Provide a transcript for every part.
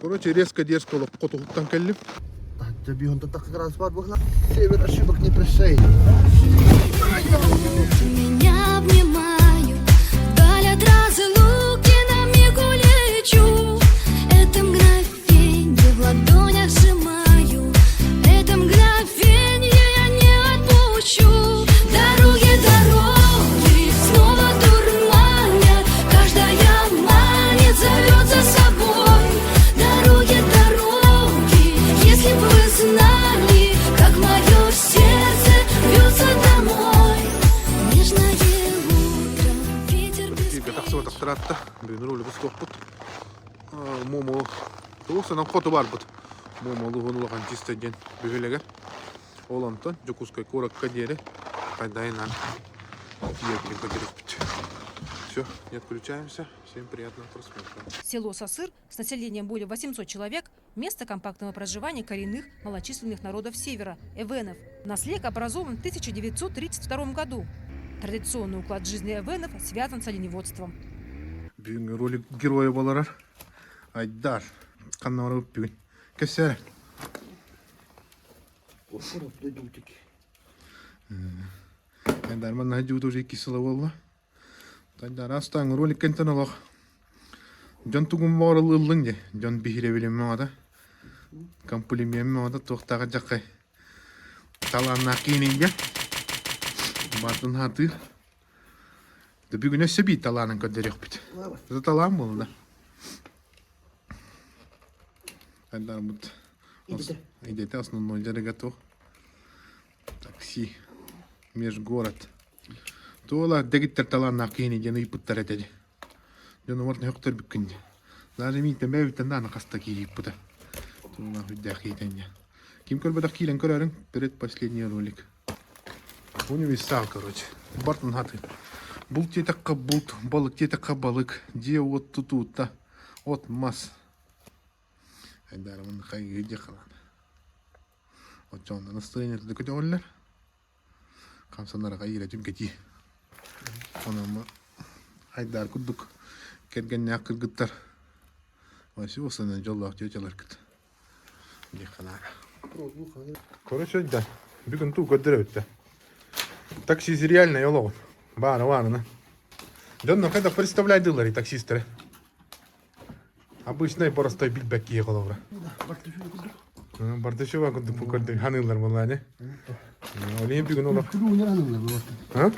Короче, резко дерзко олоххо туһуттан кэллим. Таһырдьа бүүһүн тахха градус баар буолла. Север ошибок не прощает. Меня обнимают, вдаль от разлуки на миг улечу. Это мгновенье в ладонях сжимаю, это мгновенье я не отпущу. Дороги, дороги снова дурманят, каждая манит, зовет за собой. Дороги, дороги, если бы вы знали, как мое сердце рвется домой. Нежное утро, ветер Сиргэ тахсыбатахтараатта. Бүгүн ролигы устуохпут. Мумо туох санан хоту барбыт. Мумо улуһун улахан чисто диэн бөһүөлэгэр. Ол онтон Дьокуускай куоракка диэри хайдайынан тиийэрбитин көрдөрүөхпүт. Все, не отключаемся. Всем приятного просмотра. Село Сасыр с населением более 800 человек – место компактного проживания коренных малочисленных народов Севера – эвенов. Наслег образован в 1932 году. Традиционный уклад жизни эвенов связан с оленеводством. Бүгүҥҥү ролик геройа буоларар Айдар. Ханна барабыт бүгүн? Кэсээр. Айдар манна дьуут уже икки сыла буолла. Айдар астааҥ ролик кэнтэн олох дьон тугун баҕарыл ыллыҥ дии. Дьон биһирэбилин маҕата. Комплимент маҕата туохтааҕа дьаххай. Талааннаах киһини Бартын хатыыр. Бүгүн өссө биир талаанын көрдөрүөхпүт. Это талаан буолла. Айдарбыт идете основной дьарыга туох? Такси. Межгород. Туола дэгиттэр талааннаах киһини диэн ыйпыттар этэ дии. Дьон умарт нөхтөрбүккүн дии. Даже миинтэн бэйэбиттэн даҕаны хаста киириппыта. Туолаах үрдээх киһитэн дии. Ким көрбөтөх киирэн көрөөрүҥ. Предпоследний ролик. Универсал, короче. Бартын хаты. Булт диэтэххэ булт, балык диэтэххэ балык, дьиэ-уот тутуута, от мас. Айдарымын хайгыы дьахалаан. Оччоҕуна настроениета да көтөҕүллэр. Хамсанара хайыыра түҥкэтии. Онон Айдар курдук кэргэннээх кыргыттар Василовна дьоллоох тетяларгыт. Короче, да. Бүгүн туу көрдөрөбүт да. Таксист реальный олоҕун. Баара баарына. Дьонно когда представляйдылар и таксисттары. Обычный простой билбэт киһи холобура. Бардышева курдук бу көрдүк ханыыллар буоллаане. Ол иһин бүгүн олох. А?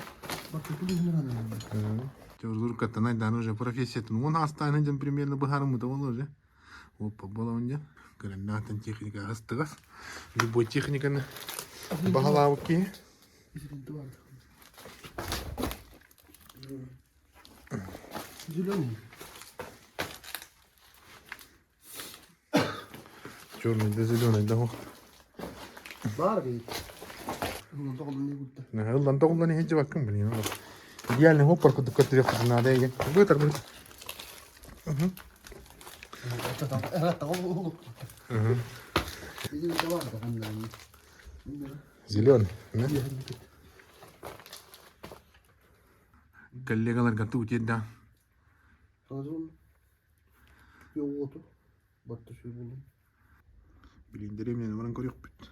Чордуркаттан айдаан уже профессиятын уон аастаан дьон примерно быһаарыммыта буолуо уже. Опа, буолабын диэн. Көрөннөөхтөн техника астыгас. Любой техниканы баһалаабыт киһи. Зеленый. Черный да зеленый да ох. Бар бит. Ыллан тоҕуллан иһин дьыбаккын блин. Идеальный хоппар курдук көрдөрүөхпүтүн наада еген. Бытар быт. Зеленый, да? Коллегаларга туу тиэрдэ. Блин, деревняны баран көрүөхпүт.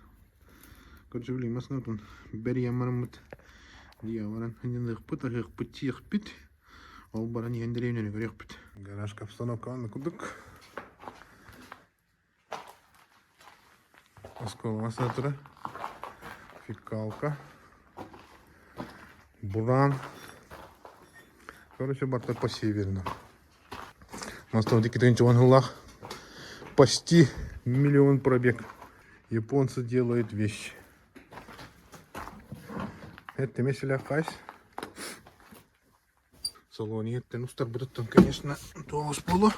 Короче, блин, массыынатын бэрийэн бараммыт. Дия баран ханньаныахпыт, аһыахпыт, сиэхпит. Ол баран иһэн деревняны көрүөхпүт. Гаражка обстановка онно курдук. Оскуола массыына турар. Фекалка. Буран. Короче, барта по северному. Мастон икки Почти миллион пробег. Японцы делают вещи. Это меселя хайс. Салон иһиттэн устарбытыттан, конечно, тоҕус буолуо.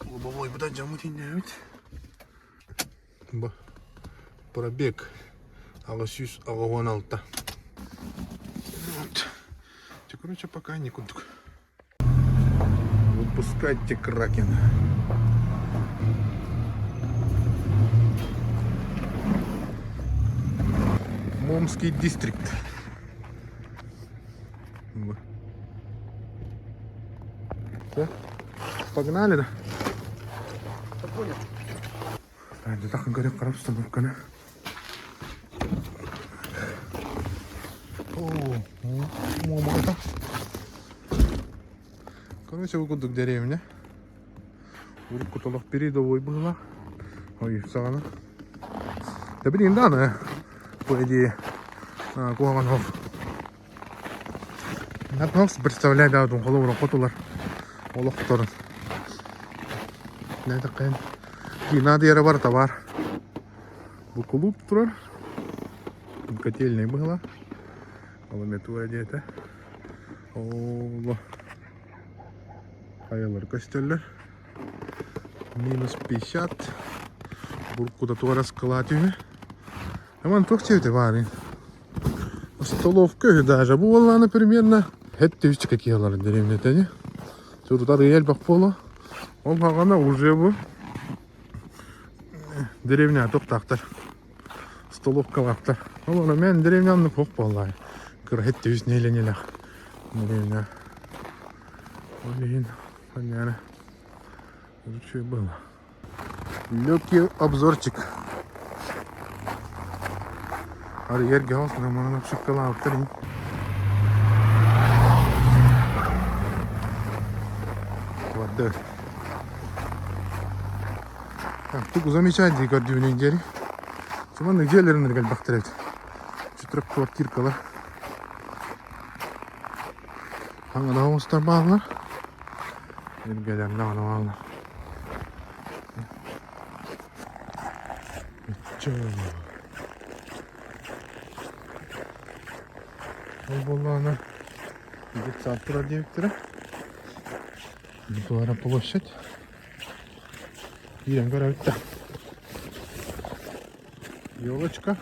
Лобовой быдан дьаммыт иннээбит. Бу пробег 886. Вот. Короче, пока не курдук. Выпускайте Кракена. Момский дистрикт. Все? Погнали, да? Понял. Таһырдьа көрүөх харап установканы. О, муомата. Короче, бу курдук деревня. Урукку толох передовой быһыылаах. Ой, саҕана. Да билигин даҕаны, по идее, куһаҕан оһох. Нартовс представляет даҕатын холобура хотулар олохторун. Нэтэ Надо бар товар. Бу клуб турар. Котельная была. Ол диэтэ. Ол хайалар көстөллөр. Минус 50. Буркута туора склад үһү. Аман туох чэбитэ баарын. Столовка үһү даже. Бу буоллаҕына примерно хэт үс какие деревнятани. Турдар элбэх буола. Ол хаҕана уже бу деревня тохтаахтар. Столовкалаахтар. Ол ону мен деревнямны хох буоллаай. Кыра хэт үс нэһилиэнньэлээх деревня. Ол иһин понятно. Лучше было. Легкий обзорчик. Арыйар гаас наманан шоколадтар. Вода. Так, тугу замечать дии көрдүүнүй диэри. Суманнык дьиэлэрин элбэхтэр эбит. Четырехквартиркалар. Хаҥана оҥостор бааллар. Иргэлэрнэ ону Ол буоллаҕына детсад турар диэбиттэрэ. Туора площадь. Киирэн көрөбүт да. Елочка.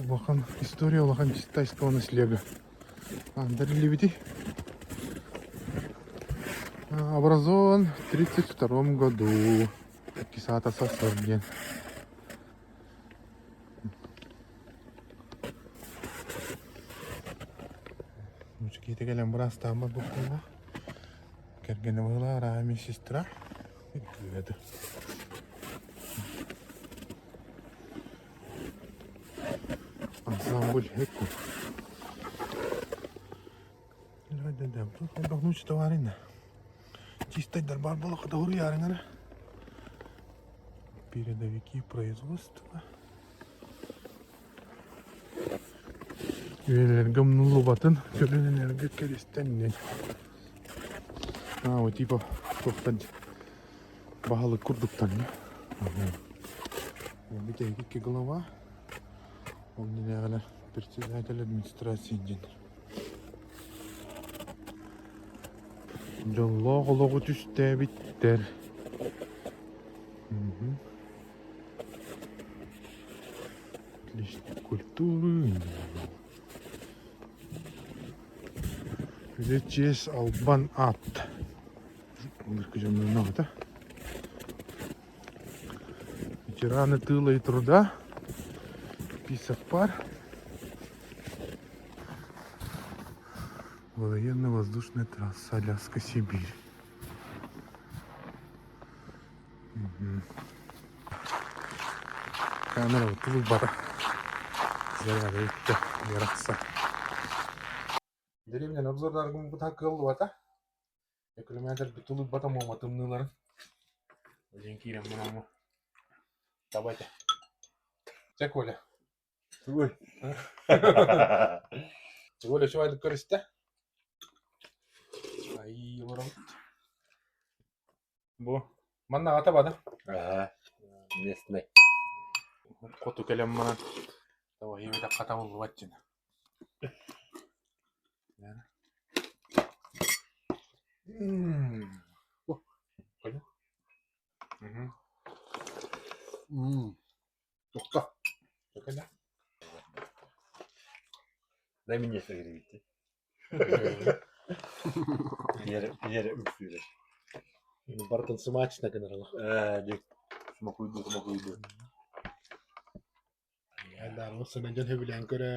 Улахан история улахан китайского наслега. Дарили Образован в 32 году. Кисата Сосор диэн. Мучукита кэлэн быраастааммат буккулла. Кэргэнэ быһыылаах Рами сестра. Үккүөтэ. Ансамбль Эко. Отдохнуть товарина. Чисто дарбар было ярына. Передовики производства. Үйэлэргэ умнуллубатын көлүнэнэргэ кэристэннин. А, вот типа туохтан баһылык курдуктан. Бүтэһик голова. Ол нинэҕэлэр председатель администрации диэн. Дьоллоох олоҕу түстээбиттэр. Отличник культуры. Үлэ чиэс албан аат. Былыргы дьоннорун Ветераны тыла и труда. Список пар. Военно-воздушная трасса Аляска-Сибирь. Угу. Камера тулбата. Заряда үттэ. Ярахса. Деревняны обзордаргым бу кыаллыбата. Экономиатор тулуйбата муома тымныыларын. Диэн киирэн мунаммы. Давайте. Чэ, Коля. Тугуй? Коля үчүгэйдик көрүстэ. Ай, олоробут. Бу манна аҕата бада. Аһа, местный. Хоту кэлэн манан табаһыыбыта хатабыллыбат дьин. Тохто. Дай мне согреете. Иэрэ үксүүрэр. Барытын смачно гынарала. Ээ, дьэ, смакуйду, смакуйду. Айдаар сына дьон сөбүлээн көрө.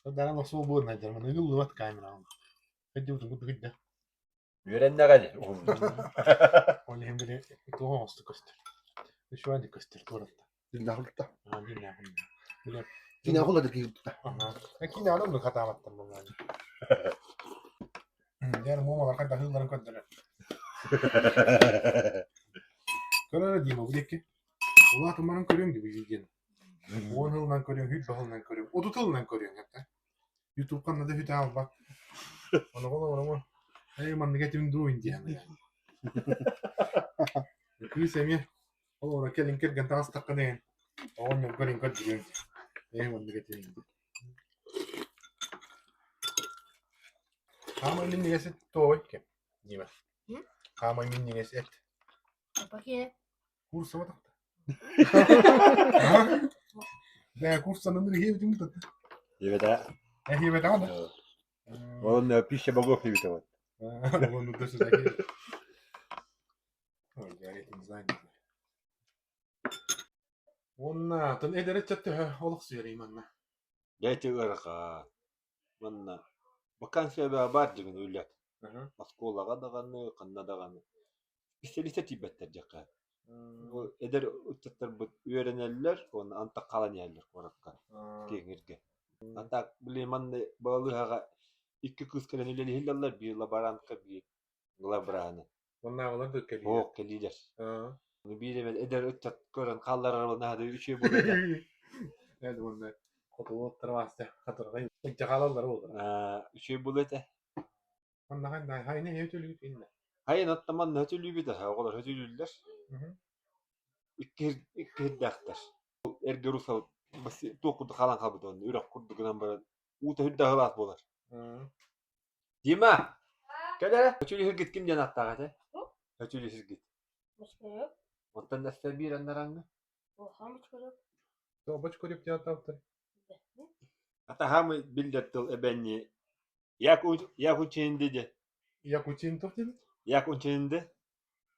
Даран охсуо буолна дьарман ыгыллыбат камераҕын. Хайдыбытын курдук да. Үөрэннэҕэ ини. Ол иһин били туох оҥосту көстөр. Үчүгэй көстөр куоратта. Диннахулта. Аа диннахулта. Биле. Кинахула да кииртэ. Аха. Кини аны бу хатаабаттар буллааны. Дьэ муомалар хайдаһыылларын көрдөрөр. Көрөр Дима бу диэки. Улаатыммарын көрүөҥ дии видеоны. Уон сылынан көрүөҥ, сүүс сылынан көрүөҥ, отут сылынан көрүөҥ этэ. Ютуб ханна да сүтэ хаалбат. Оноҕол оҥороҥо ээ маннык этим дуу диэн. Кыыс эмиэ ол оро кэлин кэргэн таҕыстаххына иһин оҕонньоргор иһин көрдөрүөҥ ээ маннык этим Хаамай минньигэс эт туой кэм Дима. Хаамай минньигэс эт. Курса батахта. Бээ курсанын иһиэбитин бутат. Ебета. Эһиэбэтэҕэ да. Он пища богов ебета вот. Он даже такие. Ой, я этим занят. Уонна атын эдэр ыччат төһө олохсуйар манна? Дьэ ыарахан. Манна вакансия баар дьиҥин үлэ. Оскуолаҕа даҕаны, ханна даҕаны. Специалиста тиийбэттэр диэххэ. Бу эдэр ыччаттарбыт үөрэнэллэр уонна антах хаалан иһэллэр куоракка, киэҥиргэ. А так, блин, манна балыыһаҕа икки кыыс кэлэн үлэлиһиллэллэр, биир лаборантка, биир главвраны. Уоннааҕылар да кэлиилэр. Суох, кэлиилэр. Биир эмэ эдэр ыччат көрөн хаалларар наһаа да үчүгэй буолуо этэ. Ээ, уонна хотулуоттар баасты хатырҕай илдьэ хаалаллара буолар. Үчүгэй буолуо этэ. Манна хайны өтөлүгүт иннэ. Хайын оттон манна өтөлүүбүт аһа оҕолор өтөлүүллэр. Икки икки Эргэ русал туох курдук хаалан хаалбыт уонна үрэх курдук гынан баран уута үрдэ аһылаах буолар. Дима, кэл эрэ. Өтөлүһүргит ким диэн ааттаах этэ? Өтөлүһүргит. Оттон өссө биир аннараҥҥа? Бочкарев диэн ааттаабыттар. Атаһам биллэр тыл эбэнни Якутинди де. Якутинтов диэбит? Якутинди.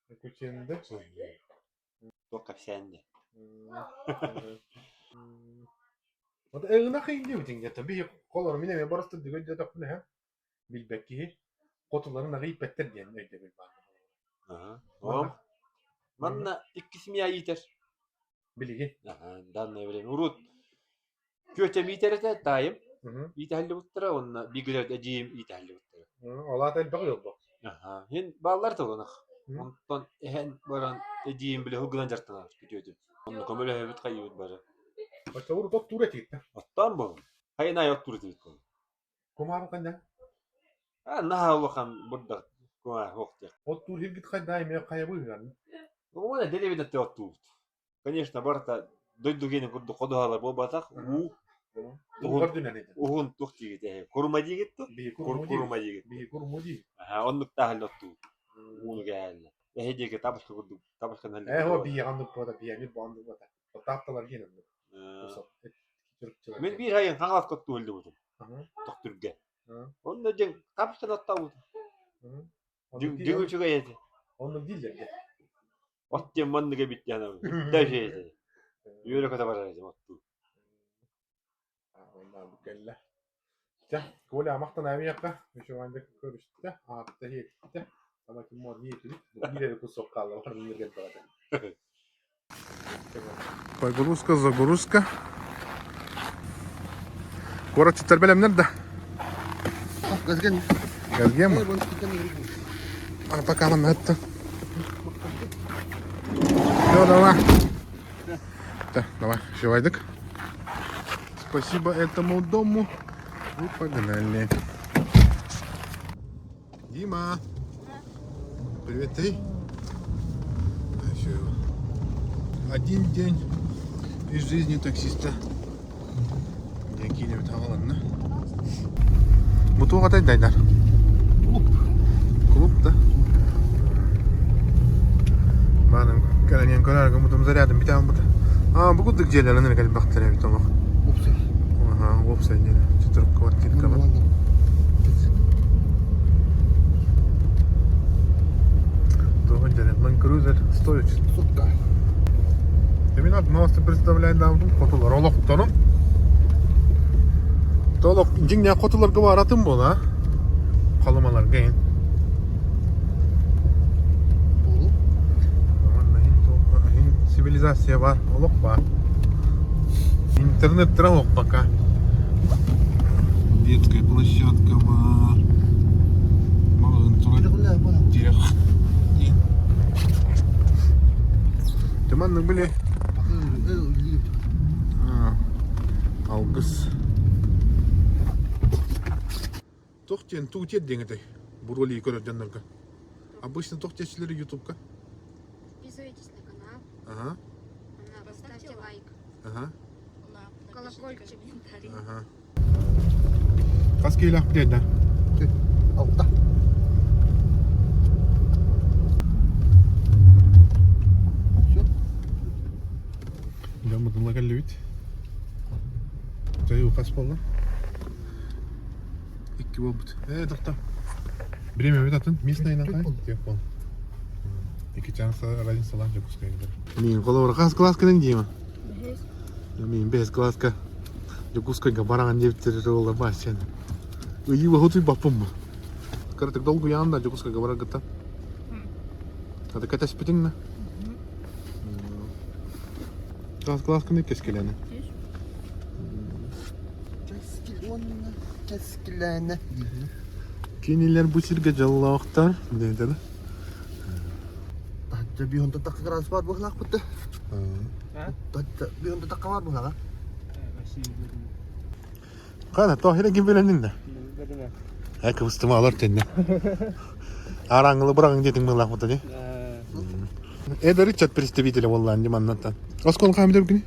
Якутинди. Туох кэпсээн Вот ынах индибитин где-то биһи холор мин эмиэ барыстырдык өйдөөтөхпүнэ һэ билбэт киһи хотуларын аҕый ииппэттэр диэн өйдөбүл баар. Ага. Манна икки семья иитэр. Билигин. Ага, данное время. Урут Күөтэ иитэр этэ, таайым иитиһэллибиттэрэ уонна бииргэ эдьиийим иитиһэллибиттэрэ. Ол аата элбэх ыал буо. Аһаа, иһин бааллар тылынах. Онтон эһэн баран эдьиийим били сылгынан дьарыктанар күтүөтүм. Онно көмөлөһөбүт хайыыбыт бары. Оччо урут оттуур этигит да? Оттоон буолун. Хайын аайы оттуур этибит буолун. Кумаар ханна? Аа, наһаа улахан бырдах кумаар суох диэх. Оттуур сиргит хайда эмиэ хайа быыһыгар? Уонна дэриэбинэттэн оттуубут. Конечно, барыта дойду гиэнин курдук ходуһалар буолбатах, уу уһун уһун туох диигит эһи курума диигит дуо? Курума диигит. Куруму дии. Аха, оннук таһылла оттуубут. Ууну кээһэллэр. Эһи диэки табышка курдук табышканан Ээ, о бии оннук буота, бии эмир оннук буота. Тапталар диэн оннук. Мин биир айын Хаҥаласка оттуу сылдьыбытым. Төхтүргэ. Онно дьиҥ табышкан оттообутум. Дьиҥ үчүгэй этэ. Оннук дииллэр дии. От диэн маннык эбит диэн да үчүгэй Үөрэ-көтө барар этим оттуу. Кэллэ. Чэ, Коля махтанаамыйахха үчүгэйдик көрүстэ, аатта иһиттэ. Ама ким муор ниэтибит, биир эрэ кусок хаалла, барымнырган баҕата. Погрузка, загрузка. Куорат бэлэмнэр да? Газген. Газген ма? А пока нам это. Все, давай. Да, давай, Шивайдык. Спасибо этому дому. И погнали. Дима! Привет, ты. Один день из жизни таксиста. Какие-нибудь аҕаланна. Бу туох атай дайдар? Клуб. Клуб да? Маным кэлэн көрөр мутум зарядым бүтэн бут. А, бу курдук дьиэлэрин кэлбэхтэр эбит олох. Уопсай. Аха, уопсай дьиэлэр. Четырех квартирка бар. Туох дьиэлэр? Land Cruiser стоит. Сутка. Мин ат представляет хотулар олохторун. Толох дьиҥнээх хотуларга баратын буола. Халымаларга ин. Буолу. Манна ин цивилизация. Цивилизация бар, олох бар. Интернет ох пока. Детская площадка бар. Малын Тирэх. Тыманнык были. Алгыс. Туох диэн тугу тиэрдиэҥ этэй буруолии көрөр дьоннорго? Обычно туох диэччилэри ютубка? Подписывайтесь на канал. Ага. Поставьте лайк. Ага. Колокольчик. Ага. Хас киилээх билиэннэ? Алта. Все. Дьоммутун кэллибит. Чай хас буолла? Икки буолбут. Ээ, тохто. Время бит атын. Местный нахай. Тех бол. Икки чаас разницалаах Дьокуускайга. Мин холобура хас классканан дима? Мин бэс класска Дьокуускайга бараҕан диэбиттэр уола Васяны. Ыйыы хотуй баппым. Кыратык долгуйаҕын да Дьокуускайга бараргыттан. Аты кэтэспитиҥ да? Класс классканы кэскилэни. Уонна кэскилээнэ. Кинилэр бу сиргэ дьоллоохтор диэтэ да. Таһырдьа биһонта такка градус баар буоллаахпыт да. Таһырдьа биһонта такка баар буоллаҕа. Хана тоһира ким билэнин да. Э кыбыстыма алар тенне. Араңылы быраҕыҥ диэтиҥ быылаахпыт ди. Эдэр ыччат представителя буоллаан ди маннаттан. Оскол хаамыта бүкүнү?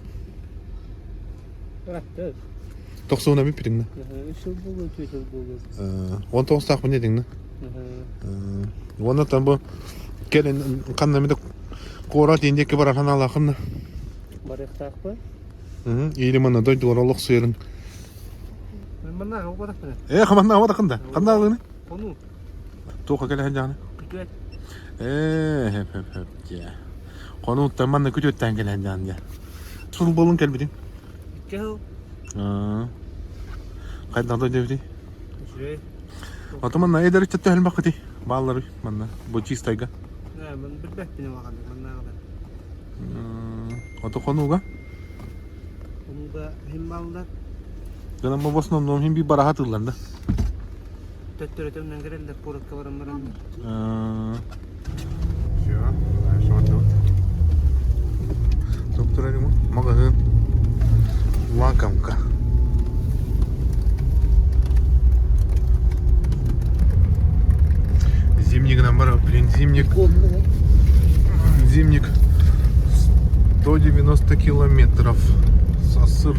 Тохсуона бүппүтүҥ да? Үс сыл буолуо, үтүө сыл буолуо. Он тоҕустаахпын диэтиҥ да? Уонна там бу кэлин ханна эмит куорат индиэкки барар санаалааххын да? Барыахтаахпын. Или манна дойдулар олохсуйарын. Манна оҕотахпын. Э, хаманна оҕотаххын да? Ханна алыыны? Ону. Туохха кэлэһэн дьаҕаны? Күтүөт. Ээ, хөп хөп хөп дьэ. Хонууттан манна күтүөттээн кэлэһэн дьаҕан дьэ. Сыл буолун кэлбитиҥ? Икки сыл. Хайдах да диэбитий? Үчүгэй. Ото манна эдэр ыччат төһөлбөххүтүй? Баалларый манна бу чистайга. Ээ, мин билбэппин улаханнык маннааҕылар. Ото хонууга? Хонууга иһин бааллар. Гынан бу в основном хин би бараха тыллан да. Төттөрөтөмнөн кэлэллэр куоракка баран баран. Все, дальше вот Доктор маҕаһыын лакомка. Зимник нам блин, зимник. Зимник 190 километров. Сасыр.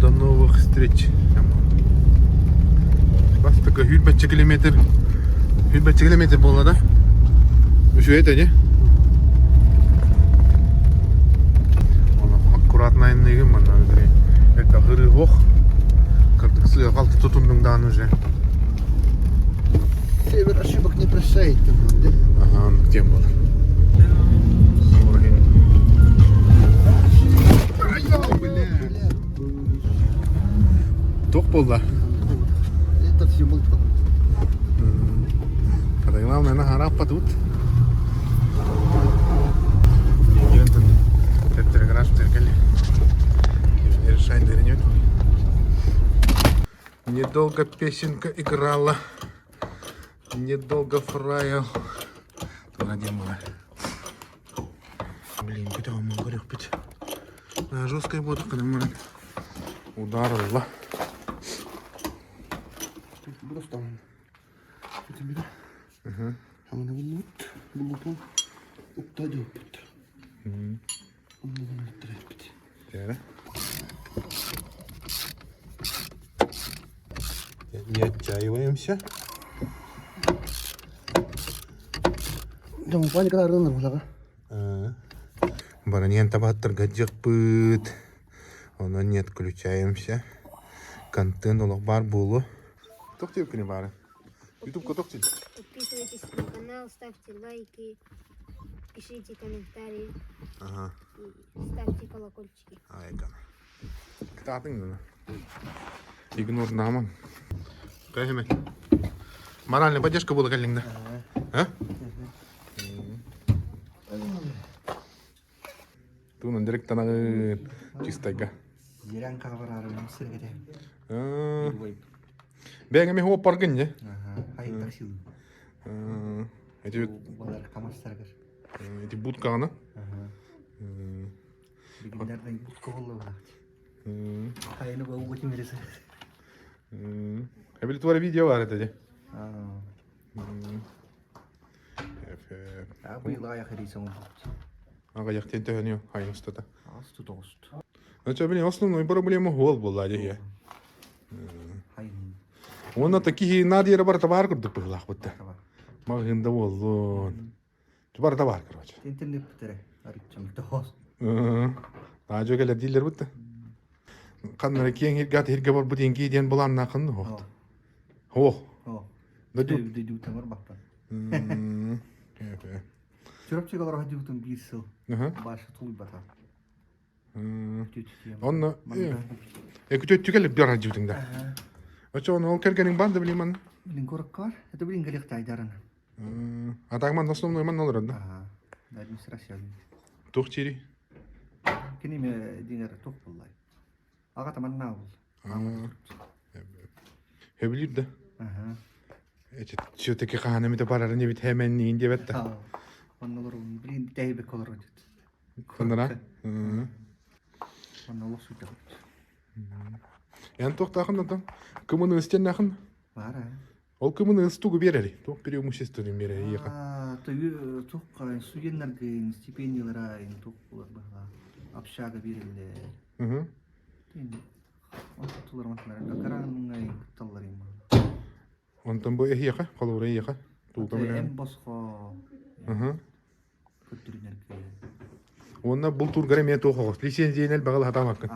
До новых встреч. Бастакы сүүрбэччэ километр. Сүүрбэччэ километр буолла да? Үчүгэй этэ не? Аккуратно айанныгын манна элбэх ырыы Кырдык сыа-халты тутуннуҥ даҕаны уже. Север ошибок не прощает, да? Ага, тем более. Туох буолла? Это все был Когда главное на тут. Недолго песенка играла, недолго фрайл. Туда демона. Блин, куда он мог Жесткая вода, когда мы ударила. Просто Хамана буллут, буллутун укта диэппит. Оннугун эппит. Не отчаиваемся. Дьон паника арыылар булаҕа. Бараньян табааттарга дьыкпыт. Онон не отключаемся. Контент олох баар буолуо. Туох диэбиккиний баары? Ютубка туох диэн? Подписывайтесь на канал, ставьте лайки, пишите комментарии Ага. и ставьте колокольчики. Айган. Кытаатыҥ да. Игнор нааман. Кэһимэ. Моральная поддержка буола кэллиҥ да? А? Туунан директанаҕын чистайга. Зиран кабарарын сиргете. Бэйэҥ эмиэ уоппаргын дьэ. Хай таксилын. Эти Балар камастаргар. Эти будкаҕына. Билгиндерден будка боллуга. Хайыны бу тимирisi. Эбили туара видео бар этэ дьэ. Аҕыйах диэн төһөнү хайын устата. Значит, блин, основной проблема хуол буолла дии. Уонна такие надо бар табаар курдук быһылаах бутта. Маҕаһыында буоллун. Бар табаар, короче. Интернет бүтере. Арыччам тоос. Наажо кэлэр дииллэр бутта. Ханнара киэҥ хиргэ хиргэ барбыт иҥкии диэн былааннаахын хоох. Хоох. Дөйдү баппан. Чурапчыга олорор дьыбытым биир сыл. Башы тулуйбата. Онно күтөттү кэлip бер дьыбытың да. Очо оны ол кэргэниң бар да билиман. Билин корокка бар. Это билин галек тайдарына. А так ман основной ман олорор да. Администрация. Тух чири? Киниме динер тух буллай. Аҕата манна ол. Сөбүлүүр да. Эти все-таки хаһан эмитэ барарын эбит хэмэнниин диэбэт да. Онно олорун билин тэйбек олорон дит. Ханара? Онно олох сүтэ. Эн туохтаахын да кымын ыстеннахын? Бара. Ол кымын ыстугу берери. Туох преимуществоны берери еха. Тойу туох студеннаргын стипендиялара туох булар баһа. Общага берилер. Онтон бу эһиэхэ, холобура эһиэхэ, туука Эм босхо көрдөрүнэргэ. Уонна бултуургар эмиэ туох оҕус. Лицензияны элбэҕи хатаабаккын.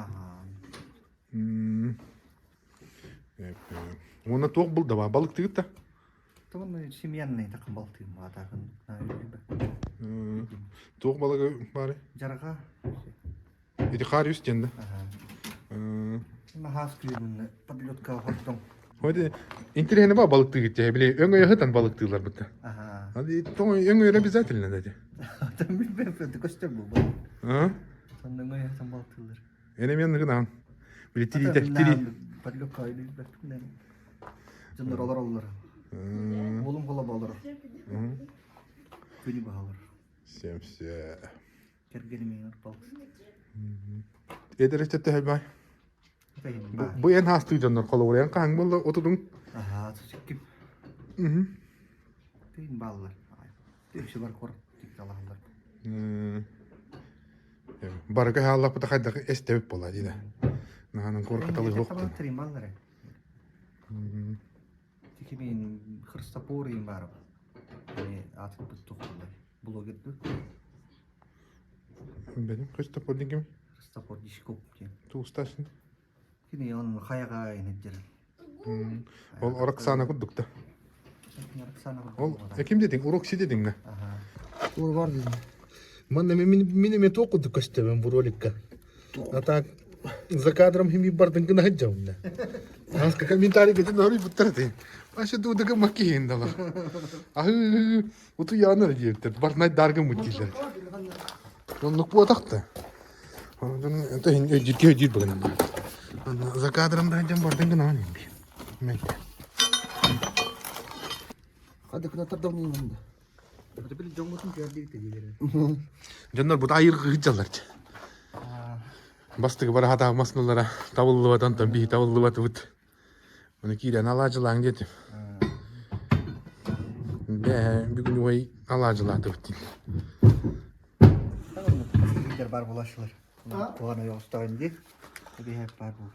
Уонна туох булда баа балыктыгыт да? Тоҕо семьянный такын балтыым баатаахын. Туох балыгы баары? Жарга. Ити хаар үс диэн да? Наһаас күйүнүн подлётка хордоҥ. Ходи интересно ба балыктыгыт дьэ били өҥөйө хытан балыктыылар бытта. Тоҥ өҥөйөр обязательно да дьэ. Көстөр бу. Сонно өҥөйө хытан балыктыылар. Эне мен гынан. Били тири тири. Подлётка Дьоннор олороллор. Уолум холо болор. Күнү баһалар. Семсе. Кэргэним балыксыт. Эдэр өттө бай. Бу эн хаастыы дьоннор холобур эн хаһан буолла отудуҥ? Аха, сикким. Тыын бааллар. Үксү бар кор тикталаһаллар. Барыга хааллаппыта хайдах эстэбит буолла диде. Наһанан куоркаталы хуохтун. Тыын бааллар. Тикимин Христофор им бар. Атыппыт тухуллар. Блогерду. Беним Христофор дигим. Христофор Дишкоп диэн. Туустасын. Кини он хайаға инеддер. Ол Роксана курдук да. Роксана Ол ким дедиң? Урокси дедиң да. Ур бар дедим. Манна мен мен мен тоқуды көстөбөн бу роликка. А так за кадром хими бардын гына хаджамна. Аска комментарий кетен ори буттар ти. Аша дуудага маккиин дала. Ахы уту яанар диэптер. Барнай даргы мутилер. Оннук буотахта. Это өйдүрге өйдүр бүгүн. За кадром да хаджам бардын гына анин. Мен. Хады кына тардан да. Дьоннор бу айыргы ыдьаллар. Бастыгы бара хатаах масыналара табыллыбат, онтон биһи табыллыбатыбыт. Оны киирэн алаадьылааҥ диэтим. Бээ, бүгүн уой алаадьылаатыбыт дииллэр. Бар булашылар. Туган ойоҕустаҕын дии. Эбиһэп бар булар.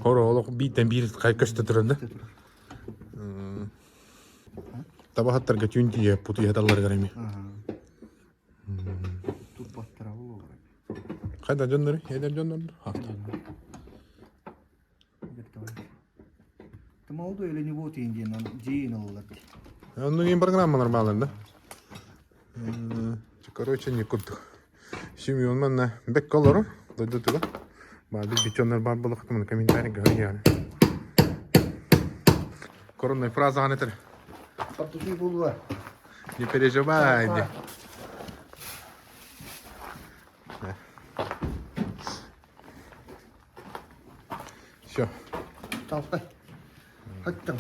Хоро олох бииртэн биир көстө турар да. Табаһаттарга түүн тиийэ путуйаталларыгар эми. Хайда дьоннору, эдэр дьоннор. Молду или не вот индиан, дьиин ыллар. Ну, им программа нормальная, да? Короче, не курдук. Семен манна бэк колору дойдутуга. Баады бичоннор бар булуктумун комментарий говори. Коронной фраза аны этер. Португи булла. Не переживай. Все. Талтай. Хаттан.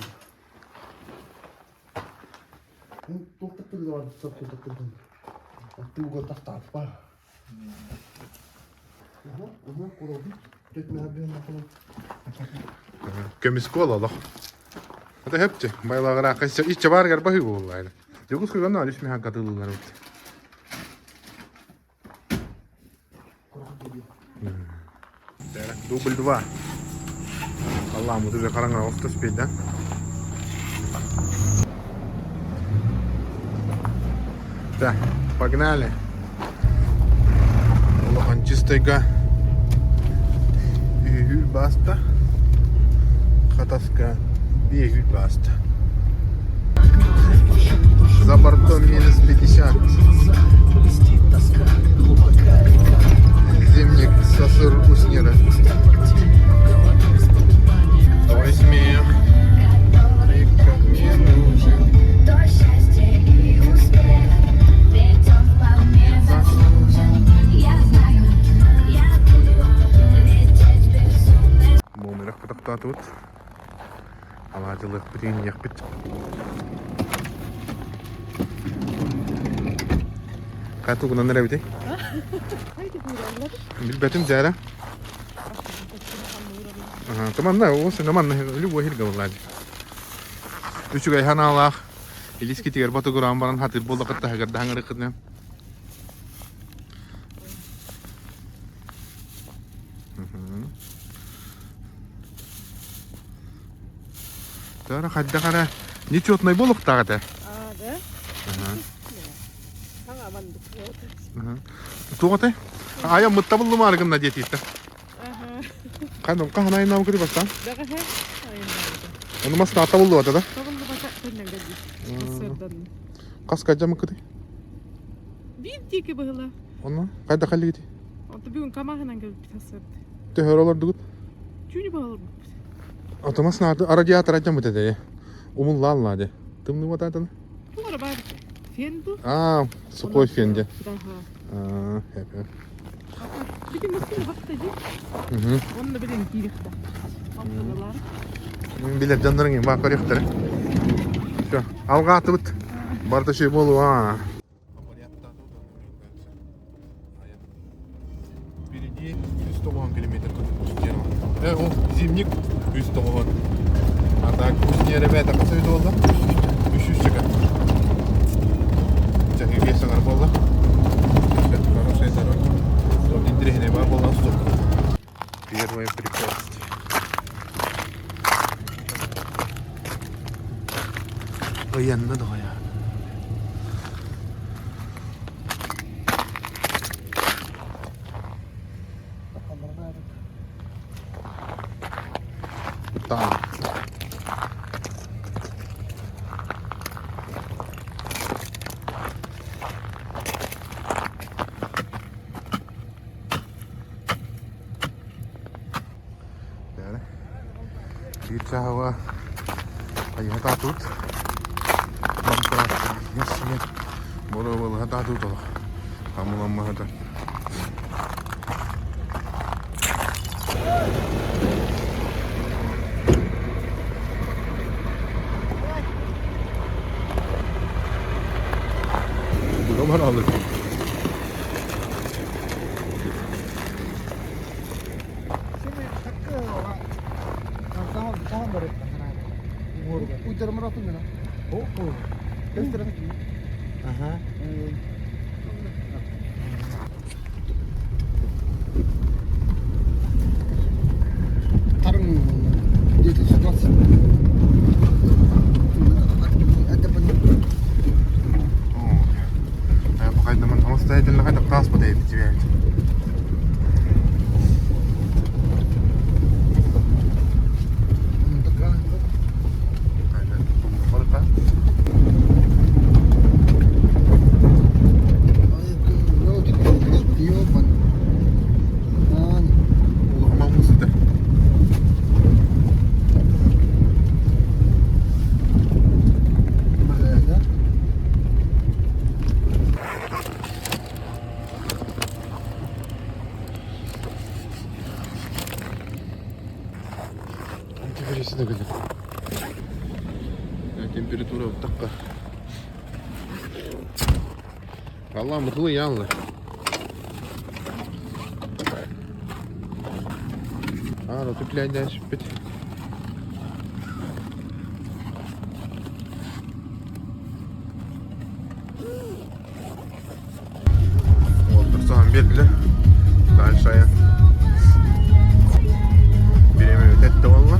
Көмүс куола олох. Это хөпчү. Байлағыра ичче баргар баһыы буоллаайна. Дьокуускайга онно алис миһан катылыылар эбит. Дубль два. Аллам, вот уже хараҥа охто спеть, да? Так, погнали. Улахан чистайга үһүр баста. Хатаска биэһүр баста. За бортом минус 50. Зимник сосыр уснера. Твой смех, ты как мне нужен. Буомерах кытахтаатыбыт. Алаадьылыахпыт иҥниэхпит. Хайа тугунан эрэбитий? Билбэтим дьээрэ. Туманна, уус манна любой сиргэ буоллаа дии. Үчүгэй санаалаах илискитигэр ботугураан баран хатыр буоллахыт таһыгар да хаҥырыккытынан. Тара хайдах эрэ нечетный буолуохтаах этэ. А, да? Туох этэй? Айа мыттабыллымаары гынна диэтииттэ. Ханым хаһан айнаам кыри бастаан? Ону мас тааттабыллыбата да? Хас кадьамыккыты? Биир диэки быһыла. Онно хайда халлигити? Онто бүгүн камаһынан кэлбит хасыат. Төһөр олордугут? Түүнү баһыларбыт. Атымас наады радиатор адьамыт этэ. Умуллаан лааде. Тымныбатаатын? Тугара бар. Фен бу. А, сухой фен де. Да. А, хеп. Бити массыына бахта ди. Онно билен киирихта. Малтаналар. Билер дьоннорун баа көрүөхтэрэ. Все, алгаатыбыт. Барда şey болу, Впереди 190 километр тут Кустьерово. О, зимник 190. А так Кустье, ребята, қанша үйді болды? 300 чека. Чахи саңар болды. Хорошая дорога. Стоп, интересный бар болған стоп. Первое препятствие. Военно дохая. Так. Биир чааһыга хайыһа тут. Боруобалаһа тут олох. Хамыламмаһыта. Buralar alır. Ага. Тарың где-то 120. Хайдаман самостоятельно хайда транспорт тебе. Туттахха. Алла мытылы яллы. Аара түплэйдэн сүппүт. Уолтар саһан биэрдилэр. Дальше айан. Бириэмэ бүтэтте буолла.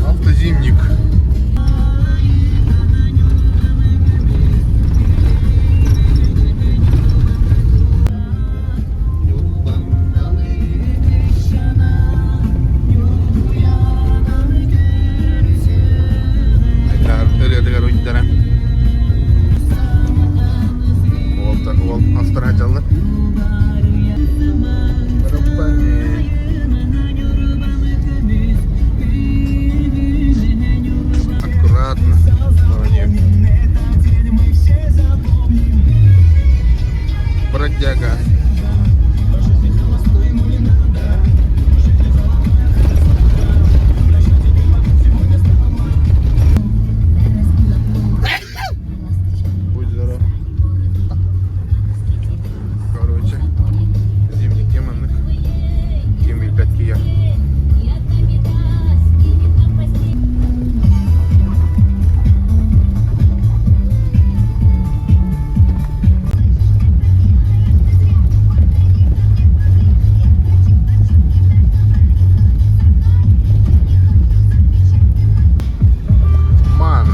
Автозимник. Ырыатыгар уйдаран уол астара дьаллар. Аккуратно. Бродяга. Будь здоров. Короче, зимний теманных. Ким билбэт киһи. Ман.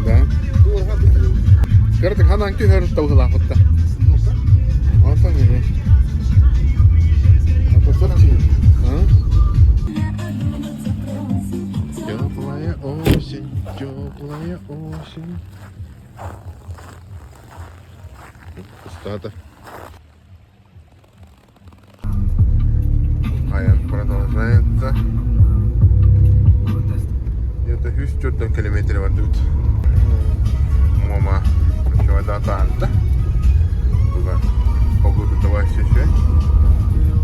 Да. Кырдык ханан түһөр тылгылаахытта. Онтон не. Теплая осень, теплая осень. Пустота. Айан продолжается. Где-то 104 километр бардыбыт. Муома Чуода таанта. Туга погода давай еще.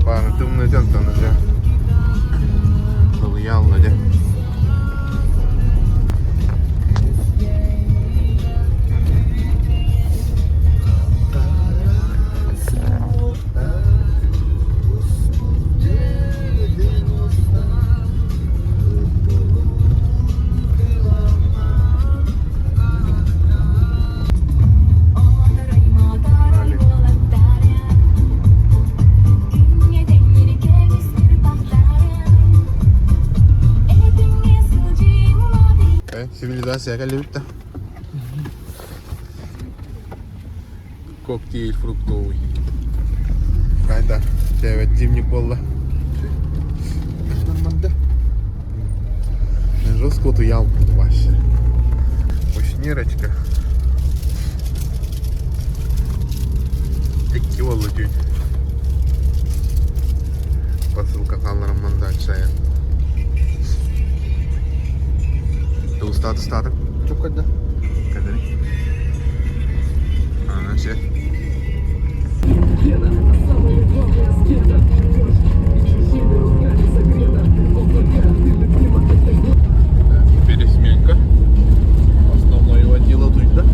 Бааны тымныытан таныжа. Сылыйаалла дьэ. Цивилизация кэллибит да. Коктейль фруктовый. Кайда? Девять зимний буолла. Жестко утуял вообще. Ушнирочка. Икки буолла түүн. Посылка хаалларымман дальше. Устаат устаатым. Чуккада. Кэлэри. Ана все. Пересменка. Основное его дело тут, да?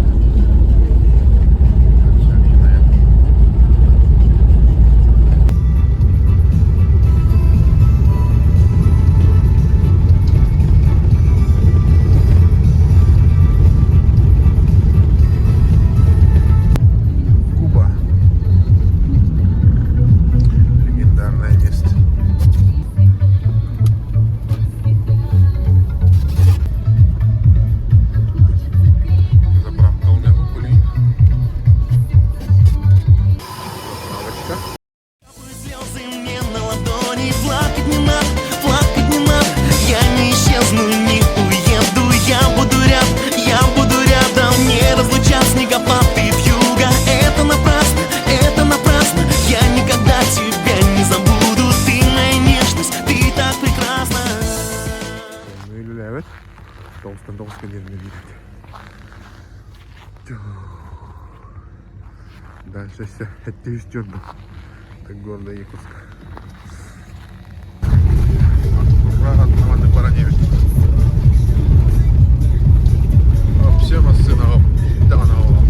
Куба. Легендарное место. Заправка у меня кулин. Заправочка. Слезы мне на ладони, плакать не надо, плакать не надо. Я не исчезну, не уеду, я буду рядом, я буду рядом. Не разлучат снегопад и вьюга. Это напрасно, это напрасно. Я никогда тебя не забуду. Ты моя нежность, ты так прекрасна. Үлэлээбэт. Тоҕустан тоҕус кэлиэринэ биирдэ. Дальше все эттиһүстүөр Так города Якутска. Вообще массыынаҕа даҕаны оҕолор.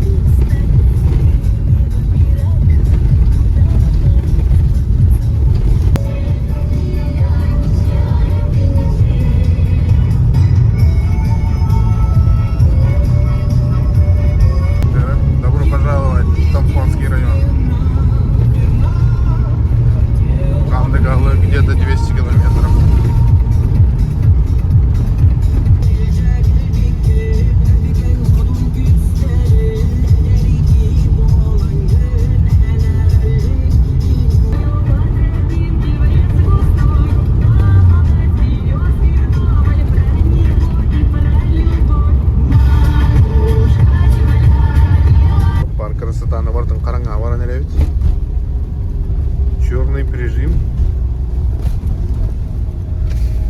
Добро пожаловать в Томпонский район. Там до Галы где-то 200 километров. Парк красотаны бартын хараҥа баран эрэбит. Черный прижим.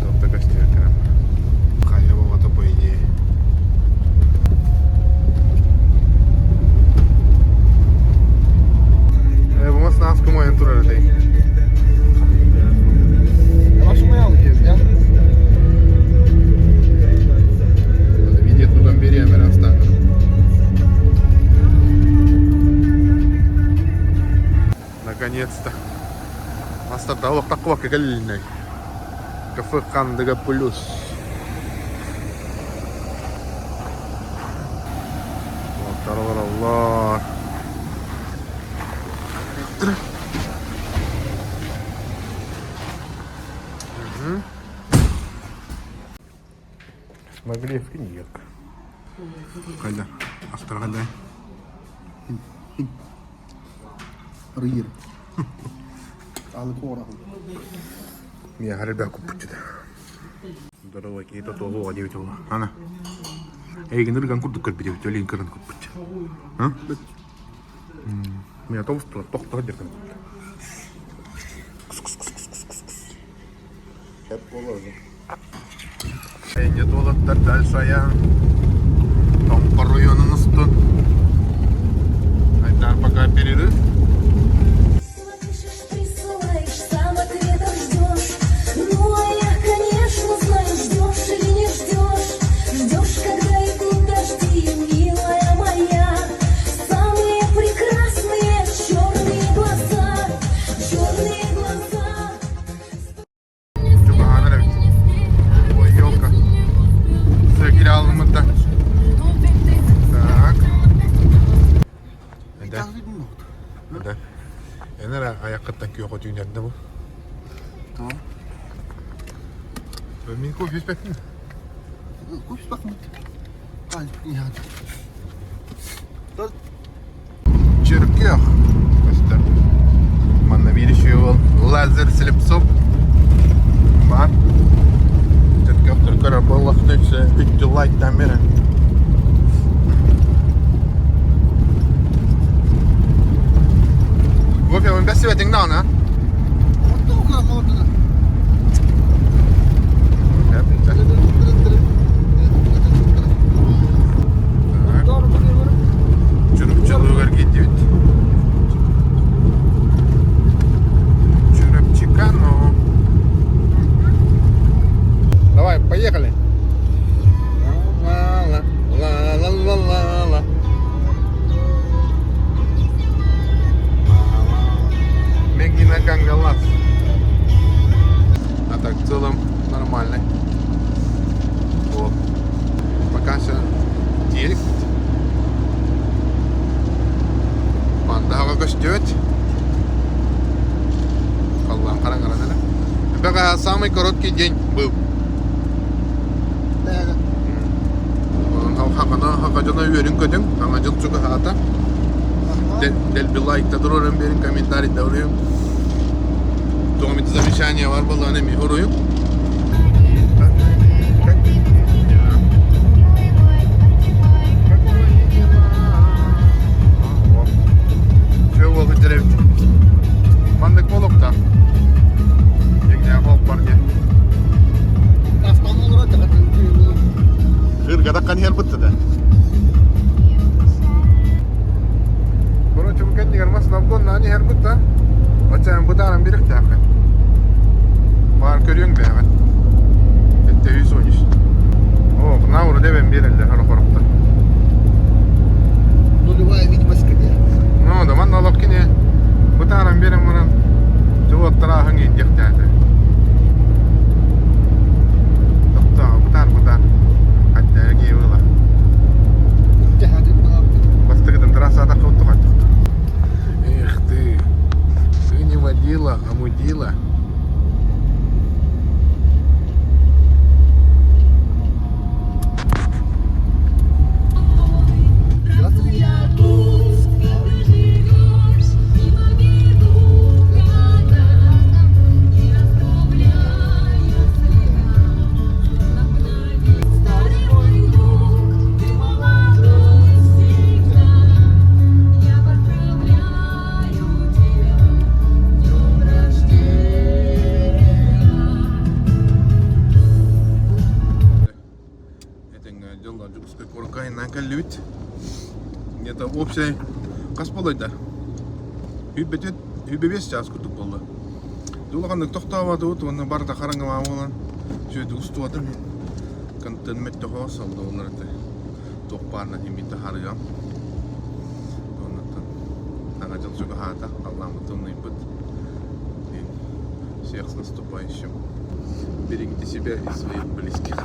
Тобто костюм. Хайа бабата по идее. Бу мас нас кумайын турар этэй. Видит, ну там берем, Наконец-то. Мастарда олохтоххо кэллиннэй. Кафе Хандыга плюс. Вот, олороллор. Угу. Смогли в коньяк. Хайда, астарга Рыйыр. Алы корахын. Мия харибя куппутчута. Здорово, киһи тотуолу диэбит уола. Ана. Эйигин ырган курдук көрбүт эбит, өлүүн көрөн куппутча. Мия толстула тохтоо диркин. Хеп болар. Эйне туолаттар дальше айан. Томпор районун устун. Айдар пока перерыв. Пишешь, присылаешь, сам ответа ждешь. Ну, а я, конечно, знаю, ждешь или не ждешь. Ждешь, когда идут дожди, милая моя. Самые прекрасные черные глаза, черные глаза. Чугаһаан эрэбит. Ой, елка. Сыакире алыммыт да. Так. Да. Да. Эн эрэ айаккыттан күөх от үүнэрдэ бу. Мин кофе испэппин. Кофе испэппин. Чөркөөх көстөр. Манна биир үчүгэй уол Лазарь Слепцов баар. Чөркөөхтөр көрөр буоллахтына үксэ үттү лайктаан берен. Кофе он бэсибэтиҥ даҕаны Чурупчалыгар киирдибит. Чурапчикано. Давай, поехали. Ла-ла-ла-ла-ла-ла. Мегина Кангалас. А так в целом нормальный. Вот. Пока все телек. Пандаға көстүбүт. Халлаан хараҥаран эрэ. Бэҕэһээ самый короткий день был. Хахана хаха дьоно үөрүн көтүҥ, хаҥа дьыл чугаһаата. Дэлби лайкта туруоран биэрин, комментарийда уруйуҥ. Туох эмит замечание бар буоллаҕына эмиэ уруйуҥ. Все буолбут эбит. Маннык буолуохтаах. Дьиҥнээх олох диэн. Кыргадаккан иһэр бытта да. Короче, бу кэннигэр Айаннаан иһэрбит да, оччоон бытааран биэриэхтээххин. Баар көрүөҥ бэйэҕин. Эттэһии суонньус. О, науру дэбэн биэрэллэр хорохорохтор. Нулевая видимость коня. Ну, да манна олох кини бытааран биэрэн баран дьыбыаттарааһын иитиэхтээтэ. Тохтоо, бытаар бытаар. Хаттаары киһи была. Бастакытын трассата Эх ты, ты не водила, а мудила. Этэҥҥэ дьоллоох Дьокуускай куоракка айаннаан кэллибит. Где-то общай хас буолайда? Үббэтит, үббэбиэс чаас курдук буолла. Улаханнык тохтооботубут уонна барыта хараҥалаан буолан үчүгэйдик устубатым. Контент мөттөхөө саллыбылар этэ. Туох баарынан иһин таһаарыам. Оннуттан саҥа дьыл чугаһаата, халлааммыт тымныйбыт. Всех с наступающим. Берегите себя и своих близких.